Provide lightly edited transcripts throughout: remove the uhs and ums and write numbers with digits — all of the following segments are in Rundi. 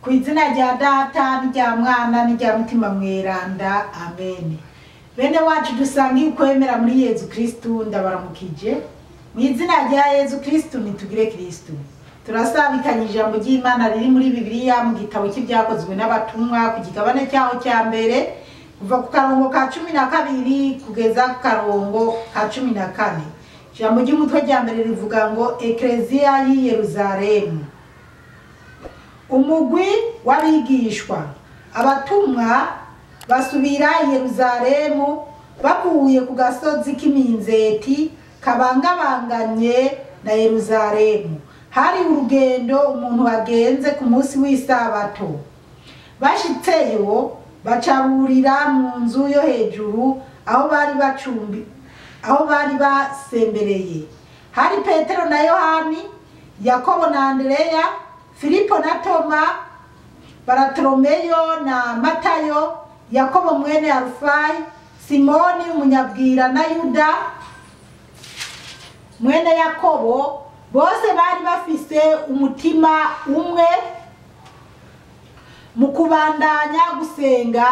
Ku izina rya Data n'irya Mwana n'irya Mutima Mweranda, amen. Bene wacu dusangiye ukwemera muri Yezu Kristu, ndabaramukije mu izina rya Yezu Kristu. Nitugire Kristu. Turasabikanye ijambo ry'Imana riri muri Bibiliya mu gitabo cy'Ibyakozwe n'Abatumwa, ku gigabane cyaho cya mbere, kuva ku karongo ka 12 kugeza ku karongo ka 14. Ijambo ry'umutwe rya mbere rivuga ngo Ekleziya y'i Yeruzalemu. Umugwi w'abigishwa abatumwa basubira i Yeruzalemu bavuye ku gasozi k'Iminzeti kabangabanganye na Yeruzalemu. Hari urugendo umuntu agenze ku munsi w'isabato. Bashitseyo bacaburira mu nzu yo hejuru aho bari bacumbi, aho bari basembereye. Hari Petero na Yohani, Yakobo na Andereya, Filipo na Toma, Bartolomeyo na Matayo, Yakobo mwene Alufayi, Simoni umunyabwira na Yuda mwene Yakobo. Bose bari bafise umutima umwe mu kubandanya gusenga,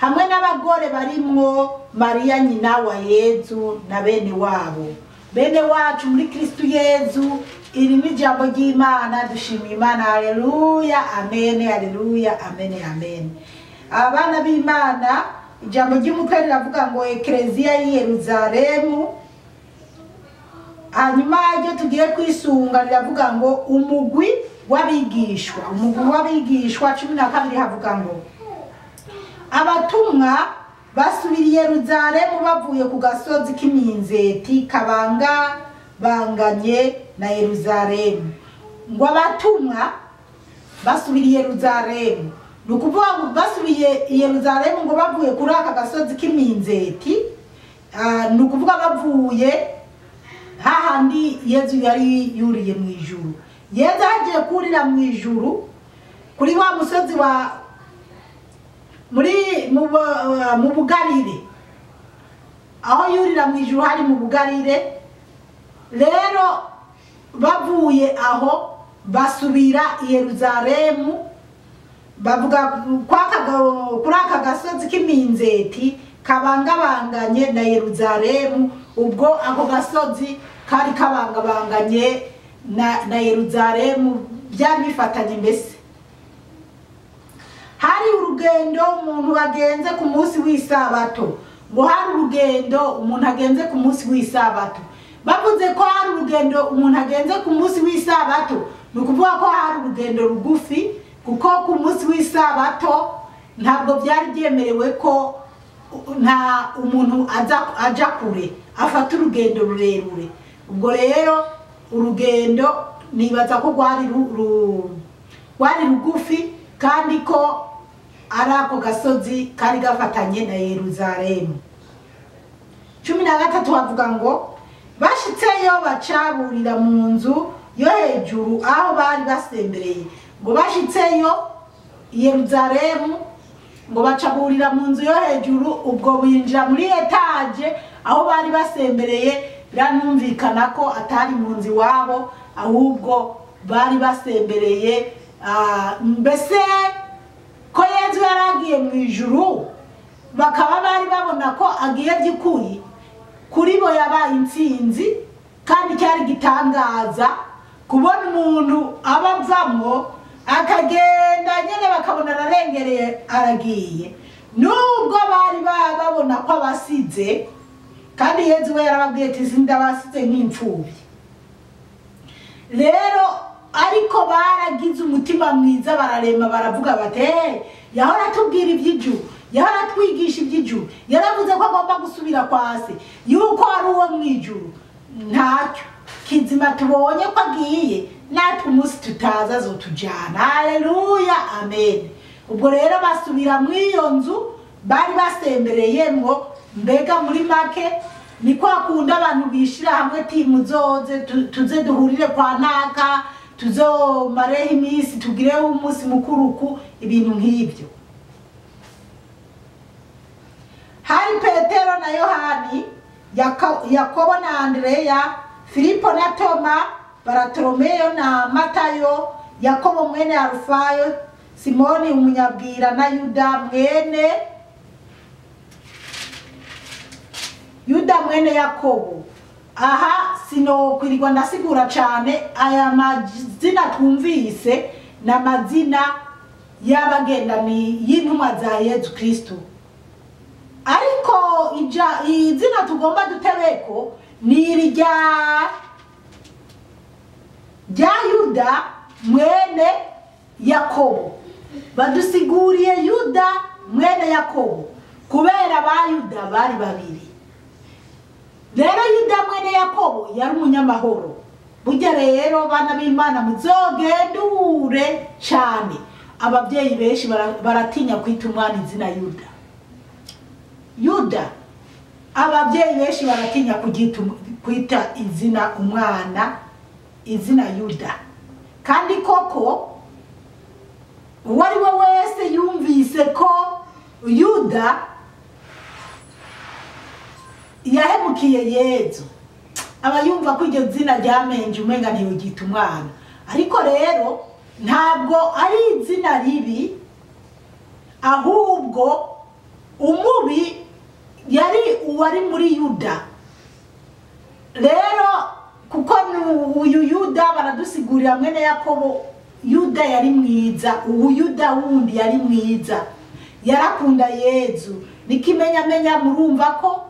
hamwe n'abagore barimwo Mariya nyina wa Yezu na bene wabo. Bene wacu muri Kristu Yezu, iri ni ijambo ry'Imana. Dushimiye Imana. Haleluya, amen, haleluya, amen, amen. Abana b'Imana, ijambo ry'umutwe riravuga ngo Ekleziya y'i Yeruzalemu. Hanyuma iryo tugiye kwisunga riravuga ngo umugwi w'abigishwa. Umugwi w'abigishwa 12 havuga ngo abatumwa basubiriye Yeruzalemu bavuye ku gasozi k'Iminzeti kabanga banganye na Yeruzalemu. Ngo abatumwa basubiriye Yeruzalemu, ni ukuvuga ngo basubiye i Yeruzalemu ngo bavuye kuri aka gasozi k'Iminzeti, ni ukuvuga bavuye hahandi Yezu yari yuriye mu ijuru. Yezu agiye kurira mu ijuru kuri wa musozi wa muri mu Bugarire, aho yurira mu ijuru hari mu Bugarire. Rero bavuye aho basubira i Yeruzalemu, bavuga kuri aka gasozi k'Iminzeti kabangabanganye na Yeruzalemu. Ubwo ako gasozi kari kabangabanganye na Yeruzalemu, byari bifatanye mbese. Hari urugendo umuntu agenze ku munsi w'isabato. Ngo hari urugendo umuntu agenze ku munsi w'isabato. Bavuze ko hari urugendo umuntu agenze ku munsi w'isabato, ni ukuvuga ko hari urugendo rugufi, kuko ku munsi w'isabato ntabwo byari byemerewe ko nta umuntu aja kure afata urugendo rurerure. Ubwo rero urugendo nibaza ko rwari rugufi, kandi ko ari ako gasozi kari gafatanye na Yeruzalemu. 13 bavuga ngo bashitseyo bacaburira mu nzu yo hejuru aho bari basembereye. Ngo bashitseyo Yeruzalemu ngo bacaburira mu nzu yo hejuru, ubwo binjira muri etaje aho bari basembereye. Biranumvikana ko atari mu nzu iwabo, ahubwo bari basembereye. Mbese ko Yezu yaragiye mu ijuru, bakaba bari babona ko agiye by'ukuri, kuri bo yabaye intsinzi. Kandi cyari gitangaza kubona umuntu aba avamwo akagenda nyene bakabona ararengereye aragiye, nubwo bari babona ko abasize. Kandi Yezu we yarababwiye ati sindabasize nk'imfubyi. Rero ariko baragize umutima mwiza, bararema, baravuga bati yahora atubwira iby'ijuru, yahora atwigisha iby'ijuru, yaravuze ko agomba gusubira kwa se, yuko ari uwo mu ijuru. Ntacyo kizima tubonye ko agiye, natwe umunsi tutaza azotujana. Haleluya, amen. Ubwo rero basubira muri iyo nzu bari basembereyemwo. Mbega muri make ni kwa kunda abantu bishira hamwe ti muzoze tuze duhurire kwa naka, tuzomareho iminsi, tugireho umunsi mukuruku, ibintu nk'ibyo. Hari Petero na Yohani, Yakobo na Andereya, Filipo na Toma, Bartolomeyo na Matayo, Yakobo mwene Alufayo, Simoni umunyabwira na Yuda mwene Yakobo. Aha sinokwirirwa ndasigura cyane, aya mazina twumvise na mazina y'abagendani y'intumwa za Yezu Kristo. Ariko izina tugomba dutebeko ni iri rya Yuda mwene Yakobo. Badusiguriye Yuda mwene Yakobo kubera ba Yuda bari babiri. Rero Yuda mwene Yakobo yari umunyamahoro. Burya rero bana b'Imana muzogendure cyane. Ababyeyi benshi baratinya kwita umwana izina Yuda. Yuda, ababyeyi benshi baratinya kwita izina umwana izina Yuda. Kandi koko uwo ari we wese yumvise ko Yuda yahemukiye Yezu, aba yumva ko iryo zina ryamenje umenga ntiyogita umwana. Ariko rero ntabwo ari izina ribi, ahubwo umubi yari uwari muri Yuda. Rero kuko uyu Yuda baradusigurira mwene Yakobo, Yuda yari mwiza, uyu Yuda wundi yari mwiza, yarakunda Yezu. Nikimenyamenya murumva ko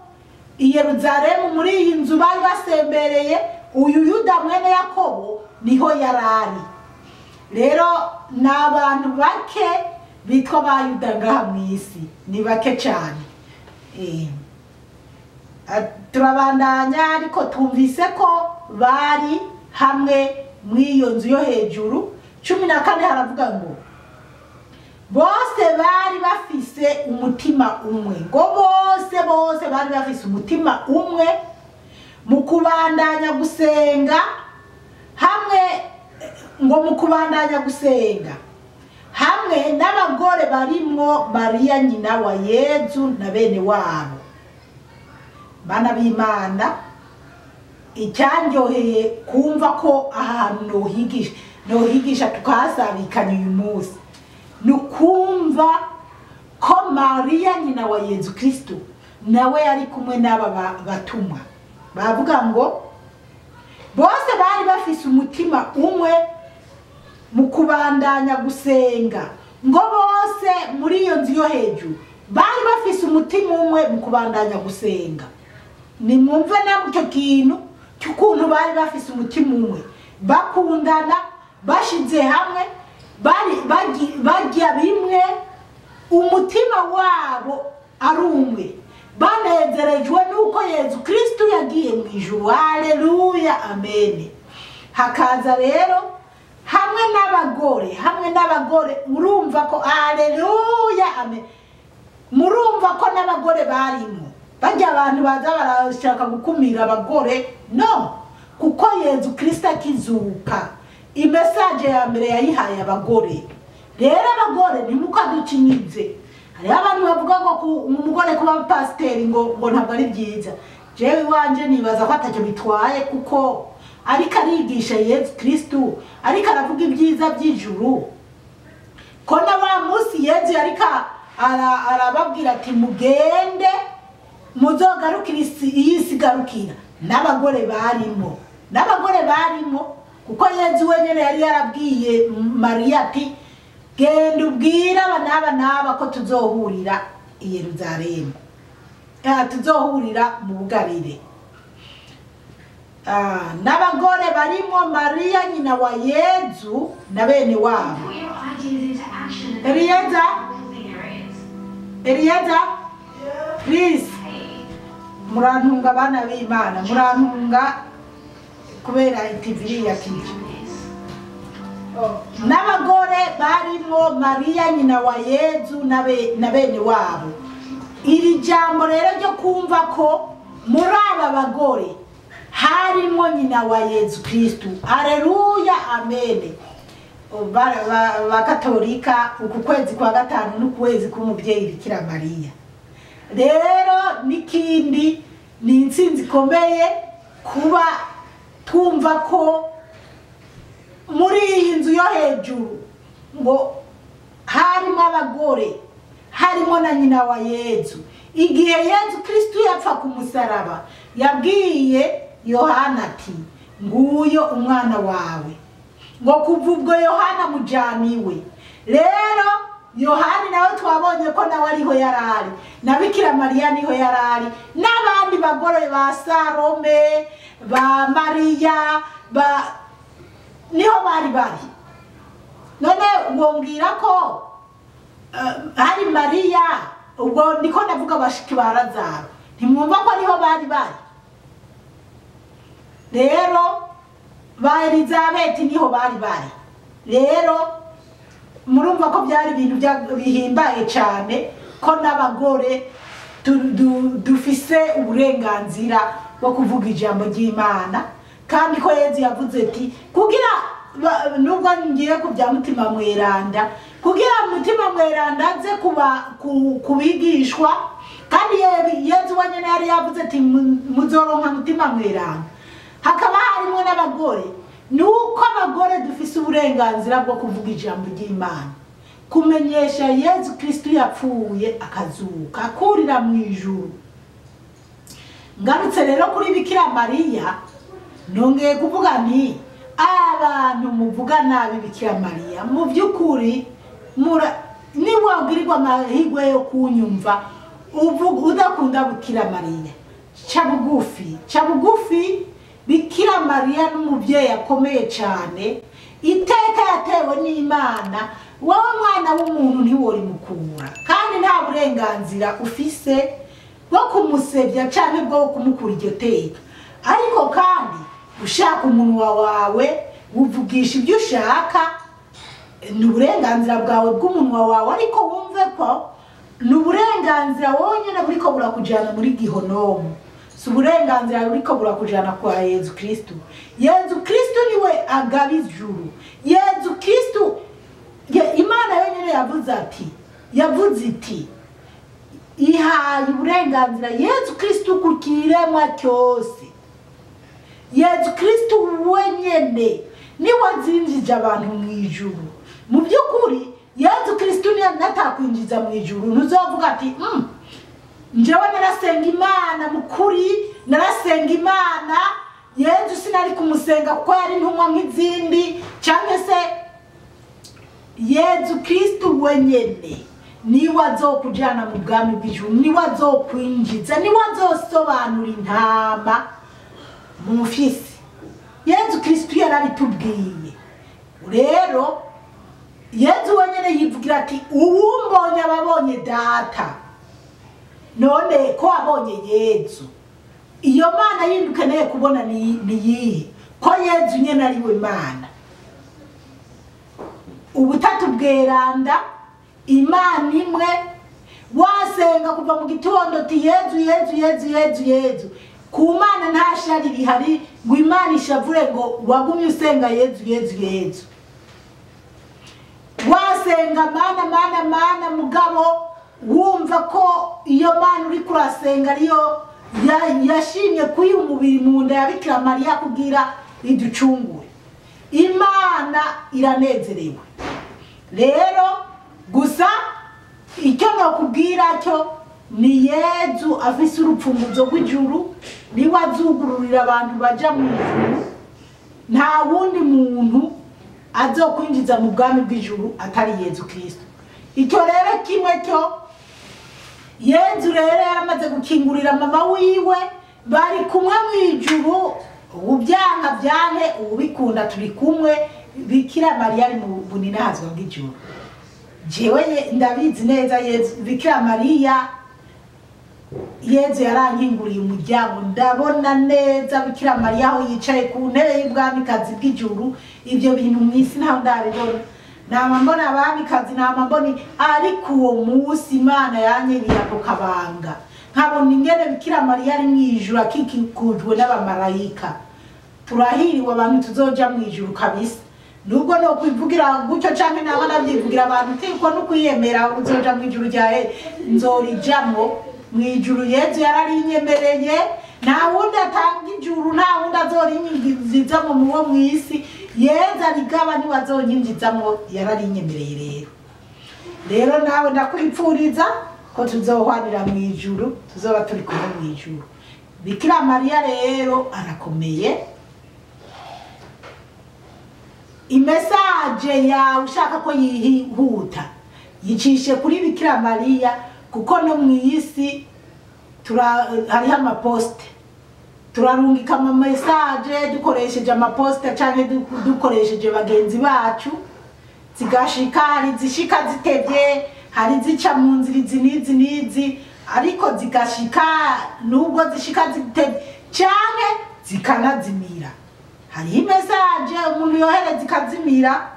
i Yerusalemu muri iyi nzu bari basembereye, uyu Yuda mwene Yakobo niho yarari. Rero ni abantu bake bitwa ba Yuda ngaha mu isi, ni bake cyane. Turabandanya, ariko twumvise ko bari hamwe muri iyo nzu yo hejuru. 14 haravuga ngo bose bari bafise umutima umwe, ngo bose bari bafise umutima umwe mu kubandanya gusenga hamwe, ngo mu kubandanya gusenga hamwe n'abagore barimwo Mariya nyina wa Yezu na bene wabo. Bana b'Imana, icyanyoheye kumva ko ahantu nohigisha tukahasabikanya uyu munsi, ni ukumva ko Mariya nyina wa Yezu Kristo nawe yari kumwe n'aba batumwa. Bavuga ngo bose bari bafise umutima umwe mu kubandanya gusenga, ngo bose muri iyo nzu yo hejuru bari bafise umutima umwe mu kubandanya gusenga. Nimwumve namwe icyo kintu cy'ukuntu bari bafise umutima umwe, bakundana, bashize hamwe, bari bagiye bimwe, umutima wabo ari umwe, banezerejwe nuko Yezu Kristo yagiye mu ijuru. Haleluya, amen. Hakaza rero hamwe n'abagore, murumva ko haleluya, amen. Murumva ko n'abagore barimo. Bajya abantu baza barashaka gukumira abagore, no, kuko Yezu Kristo akizuka imesaje ya mbere yayihaye abagore. Rero abagore ntimukaducinyize. Hariho abantu bavuga ngo umugore kuba pasiteri ngo ntabwo ari byiza. Jewe iwanje nibaza ko atacyo bitwaye, kuko ariko arigisha Yezu Kristo, ariko aravuga ibyiza by'ijuru. Ko na wa munsi Yezu yariko arababwira ati mugende muzogarukira iyi si garukira, n'abagore barimo, kuko Yezu wenyene yari yarabwiye Mariya ati genda ubwire aba n'aba n'aba ko tuzohurira i Yerusalemu, tuzohurira mu Bugarire. N'abagore barimo Mariya nyina wa Yezu na bene wabo. Elieza, please, murantunga bana b'Imana, murantunga kubera TV ya kije. N'abagore barimo Mariya nyina wa Yezu na bene wabo. Iri jambo rero ryo kumva ko muri aba bagore harimo nyina wa Yezu Kristo. Haleluya, amen. Bakatolika uku kwezi kwa gatanu n'ukwezi k'umubyeyi Bikira Mariya. Rero n'ikindi ni intsinzi ikomeye kuba twumva ko muri iyi nzu yo hejuru ngo Harimo abagore, harimo na nyina wa Yezu. Igihe Yezu Kristu yapfa ku musaraba, yabwiye Yohana ati nguyo umwana wawe. Ngo kuva ubwo Yohana mujaniwe. Rero Yohani nawe twabonye ko nawe ariho yarari, na Bikira Mariya niho yarari, n'abandi bagore ba Salome, ba Mariya, ba niho bari bari. None wongera ko hari Mariya, ubwo niko navuga bashiki ba Lazaro, ntimwumva ko niho bari bari. Rero ba Elizabeth niho bari bari. Rero murumva ko byari ibintu bihimbaye cyane ko n'abagore dufise uburenganzira bwo kuvuga ijambo ry'Imana, kandi ko Yezu yavuze ati kugira nubwo ngiye ku bya Mutima Mweranda, kugira Mutima Mweranda aze kuba kubigishwa, kandi Yezu wenyine yari yavuze ati muzoronka Mutima Mweranda, hakaba harimo n'abagore. Nuko abagore dufise uburenganzira bwo kuvuga ijambo ry'Imana, kumenyesha Yezu Kristu yapfuye akazuka akurira mu ijuru. Ngarutse rero kuri Bikira Mariya, nongeye kuvuga nti abantu muvuga nabi Bikira Mariya, mu by'ukuri niwabwirirwa amahirwe yo kunyumva uvuga udakunda Bikira Mariya, ca bugufi, ca bugufi. Bikira Mariya n'umubyeyi akomeye cyane, iteka yatewe n'Imana. Wowe mwana w'umuntu ntiworimukura, kandi nta burenganzira ufise bwo kumusebya canke bwo kumukura iryo teka. Ariko kandi ushaka umunwa wawe uvugisha ibyo ushaka, ni uburenganzira bwawe bw'umunwa wawe, ariko wumve ko ni uburenganzira wonyine buriko burakujana muri gihonomu, si uburenganzira buriko burakujana kwa Yezu Kristu. Yezu Kristu niwe agaba ijuru. Yezu Kristu, Imana yonyine yavuze ati, yavuze iti ihaye uburenganzira Yezu Kristu ku kiremwa cyose. Yezu Kristu wenyene niwe azinjije abantu mu ijuru. Mu by'ukuri Yezu Kristu natakwinjiza mu ijuru, ntuzovuga ati njyewe narasenga Imana mukuri, narasenga Imana, Yezu sinari kumusenga kuko yari intumwa nk'izindi, cyangwa se Yezu Kristu wenyene niwe azokujana mu bwami bw'ijuru, niwe azokwinjiza, niwe azosobanura intama mu mfisi. Yezu Kristu yarabitubwiye. Rero Yezu wenyene yivugira ati uwumbonye ababonye data. None ko abonye Yezu, iyo Mana yindi ukeneye kubona ni yihe? Ko Yezu nyene ari we Mana. Ubutatu bweranda, Imana imwe, wasenga kuva mu gitondo ti Yezu Yezu Yezu Yezu Yezu. Ku Mana nta shari rihari ngo Imana ishavure ngo wagumye usenga Yezu Yezu Yezu. Wasenga Mana Mana Mana, mugabo wumva ko iyo Mana uri kurasenga ariyo yashimye kuyi umubiri mu nda ya Bikira Mariya kugira iducungure. Imana iranezerewe. Rero gusa icyo nokubwira cyo ni Yezu afise urupfunguzo rw'ijuru, niwe azugururira abantu baja mu ijuru. Nta wundi muntu azokwinjiza mu bwami bw'ijuru atari Yezu Kristo. Icyo rero kimwe cyo Yezu rero yaramaze gukingurira mama wiwe, bari kumwe mu ijuru, ubyanga byanke ubikunda turi kumwe. Bikira Mariya ari mu buninahazwa bw'ijuru. Jewe ndabizi neza Yezu, Bikira Mariya Yezu yarankinguriye umuryango, ndabona neza Bikira Mariya aho yicaye ku ntebe y'ubwamikazi bw'ijuru. Ibyo bintu mu isi ntaho ndabibona, nama mbona abamikazi, nama mbona, ariko uwo munsi Imana yanyereye ako kabanga, nkabona ingene Bikira Mariya ari mu ijuru akikikujwe n'abamarayika. Turahiriwe abantu tuzoja mu ijuru kabisa. Nubwo no kwivugira gutyo canke naba navyivugira abantu tiko no kwiyemera uzoja mu ijuru rya nzorijamwo. Mu ijuru Yezu yararinyemereye, nta wundi atanga ijuru, nta wundi azorinyinjizamwo muwo mw'isi. Yezu arigaba niwe azonyinjizamwo, yararinyemereye. Rero Rero nawe ndakwipfuriza ko tuzohwanira mu ijuru, tuzoba turi kumwe mu ijuru. Bikira Mariya rero arakomeye. Imesaje yawe ushaka ko yihuta yicishe kuri Bikira Mariya, kuko no mu isi hariho amaposte, turarungika ama message dukoresheje amaposte canke dukoresheje bagenzi bacu, zigashika, hari zishika zitevye, hari zica mu nzira izi n'izi n'izi, ariko zigashika nubwo zishika zitevye canke zikanazimira. Hariho message umuntu yohereza ikazimira,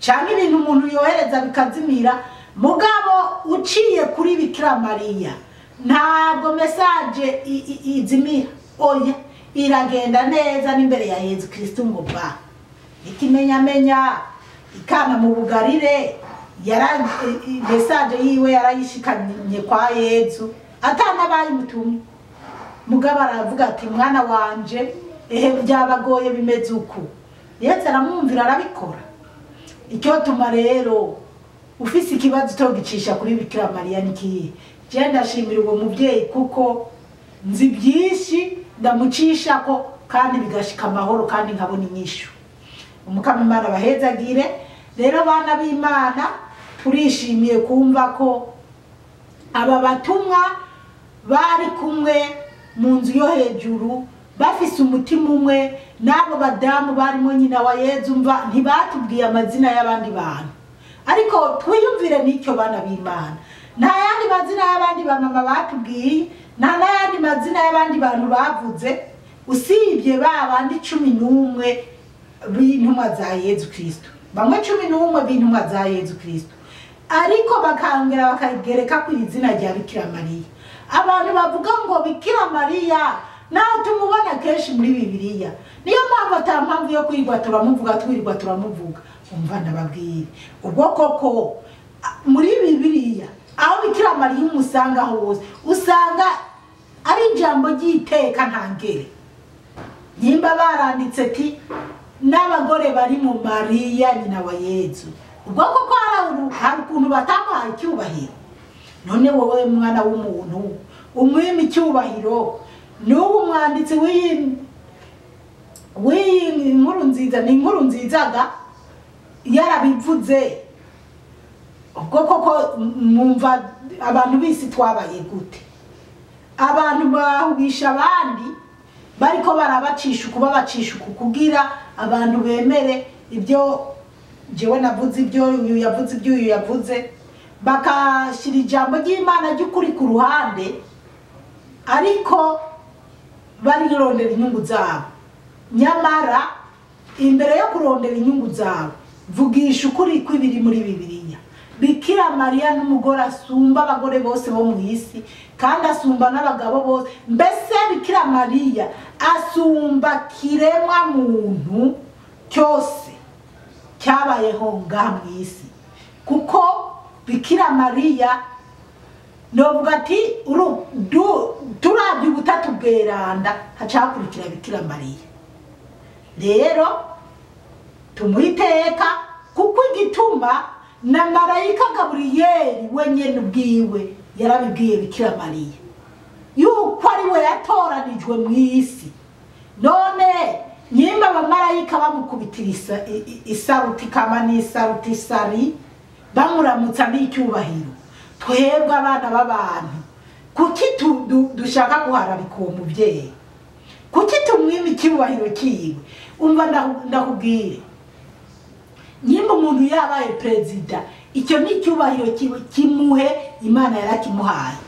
canke ibintu umuntu yohereza bikazimira, mugabo uciye kuri Bikira Mariya ntabwo message izimira, oya, iragenda neza n'imbere ya Yezu Kristo ngo ba ikimenyamenya ikana mu bugarire, message yiwe yarayishikanye kwa Yezu atanabaye mutumwe. Mugabo aravuga ati mwana wanje, ehe byabagoye bimeze uku. Yezu aramwumvira arabikora. Icyo tuma rero ufise ikibazo utogicisha kuri Bikira Mariya nikiye. Je ndashimira uwo muvyeyi kuko nzi byinshi ndamucishako kandi bigashika amahoro kandi nkabona inyishu. Umukama Imana bahezagire. Rero bana b'Imana, turishimiye kumva ko aba batumwa bari kumwe mu nzu yo hejuru bafise umutima umwe, n'abo badamu barimo nyina wa Yezu. Mva ntibatubwiye amazina y'abandi bantu, ariko twiyumvire n'icyo bana b'Imana. Nta yandi mazina y'abandi bamama batubwiye, nta n'ayandi mazina y'abandi bantu bavuze, usibye ba bandi 11 b'intumwa za Yezu Kristo, bamwe 11 b'intumwa za Yezu Kristo, ariko bakangera bakagereka ku izina rya Bikira Mariya. Abantu bavuga ngo Bikira Mariya naho tumubona kenshi muri Bibiliya, niyo mpamvu ata mpamvu yo kwirirwa turamuvuga, twirirwa turamuvuga. Umva ndababwire, ubwo koko muri Bibiliya aho Bikira Mariya umusanga hose usanga ari ijambo ry'iteka ntangere. Nimba baranditse ati n'abagore bari mu Mariya nyina wa Yezu, ubwo koko hari ukuntu batamuhaye icyubahiro. None wowe mwana w'umuntu umwima icyubahiro, n'ubu umwanditsi w'iyi nkuru nziza, ni inkuru nzizaga yarabivuze. Ubwo koko mwumva abantu bisi twabaye gute? Abantu bahugisha abandi bariko barabacisha uku, babacisha uku kugira abantu bemere ibyo jewe navuze, ibyo uyu yavuze, ibyo uyu yavuze, bakashira ijambo ry'Imana ry'ukuri ku ruhande, ariko barirondera inyungu zabo. Nyamara imbere yo kurondera inyungu zabo, vugisha ukuri kw'ibiri muri Bibiliya. Bikira Mariya n'umugore asumba abagore bose bo mu isi, kandi asumba n'abagabo bose. Mbese Bikira Mariya asumba kiremwa muntu cyose cyabayeho ngaha mu isi, kuko Bikira Mariya novuga ati turabye ubutatu bweranda hacakurikira Bikira Mariya. Rero tumuiteka kuko igituma na marayika Gaburiyeli wenyene ubwiwe yarabibwiye Bikira Mariya yuko ari we yatoranijwe mu isi. None nyimba abamarayika bamukubitira isaruti kama n'isaruti sari, bamuramutsa n'icyubahiro, twebwe abana b'abantu kuki dushaka guharabika uwo muvyeyi? Kuki tumwima icyubahiro kiwe? Umva ndakubwire, nyimba umuntu yabaye perezida, icyo ni icyubahiro kiwe, kimuhe, Imana yarakimuhaye.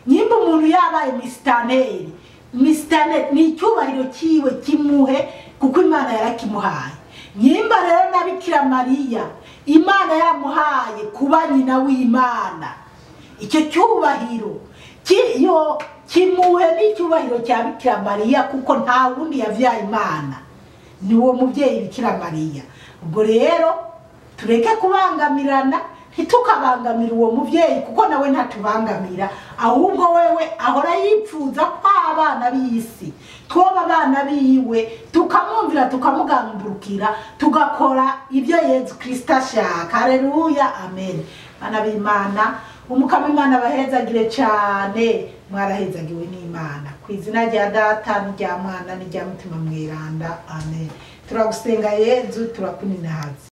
Nyimba umuntu yabaye misitaneri, misitaneri ni icyubahiro kiwe, kimuhe, kuko Imana yarakimuhaye. Nyimba rero na Bikira Mariya Imana yaramuhaye kuba nyina w'Imana, icyo cyubahiro kimuhe ni icyubahiro cya Bikira Mariya, kuko nta wundi yavyaye Imana, ni uwo muvyeyi Bikira Mariya. Ubwo rero tureke kubangamirana, ntitukabangamira uwo muvyeyi kuko nawe ntatubangamira, ahubwo wewe ahora yipfuza ko abana b'isi Twoba abana biwe, tukamwumvira, tukamugamburukira, tugakora ibyo Yezu Kristo ashaka. Haleluya, amen. Bana b'Imana, Umukama Imana abahezagire cyane. Mwarahezagiwe n'Imana ku izina rya Data n'irya Mwana n'irya Mutima Mweranda, amen. Turagusenga Yezu, turakuninahaza.